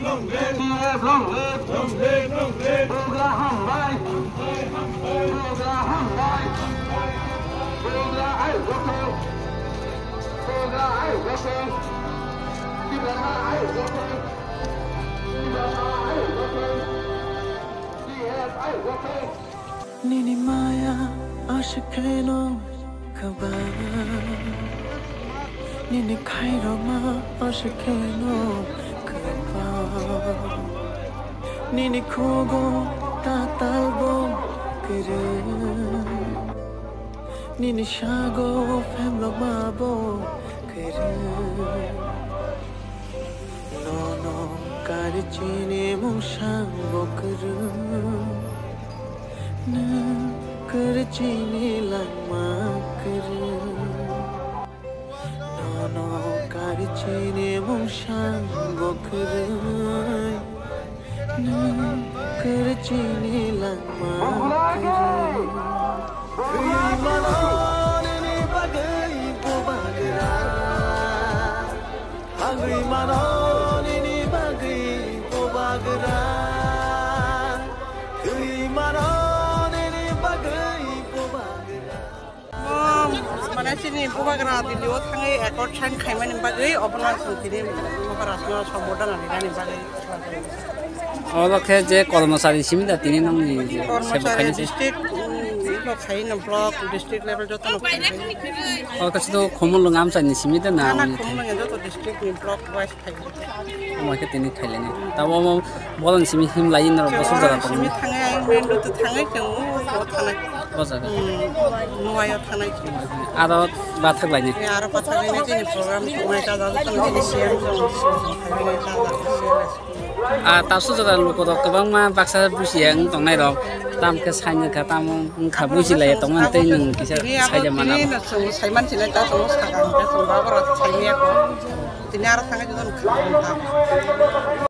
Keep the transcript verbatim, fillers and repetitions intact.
T F long live. Bugra hambai. Bugra hambai. Bugra ai joto. Bugra ai joto. Bugra ai joto. Bugra ai joto. T F ai joto. Nini maya aswk kheno kwbang, nini khairokma aswk kheno kwbang, nini khugo tatalbo kwrwng, nini sago pemlokmabo kwrwng. Nono kari chini mungsang bo kwrwng, nwng kari chini langma kwrwng. Nono kari chini mungsang bo kwrwng, nwng kari chini langma kwrwng. Thwi mano nini bagwi bubagra. Hangwi mano nini bagwi bubagra. Thwi mano nini bagwi bubagra. Mane chini bubagra Delhi o thangwi accord sign khaimani bagwi obono chwng tini Maharaj no sombordhana rinani bagwi. Oro khe je kormosari simi da tini nongni je sebo Kormosari khaini se. District, mm, iko khaino block, district level jotono khaino. Oro khe sudu Khumulwng amchaini simi da na Ana oni thai? Khumulwng joto district ni block wise khaino. Omo khe tini khailani. Tabo omo bolong simi him lai no bosor jora tong. Simi thangai, main road to thangai, chwng o thanai. Bosor. Hmm, nuayo thanai. Aro bathak laini. Aro bathak laini chini program tongnai ta da tong chini C M tong. Ah, tabsu jora lukorok kwbangma baksa busiya wng tongnairok. Tam khe saini kha, tamo wngkha busilaiya tongmani tei nwng kisa saija mana. Tini no chwng saiman sinai ta chwng sakang khe chwng baborok saimanya kho. Tini aro thangwi jotono kha.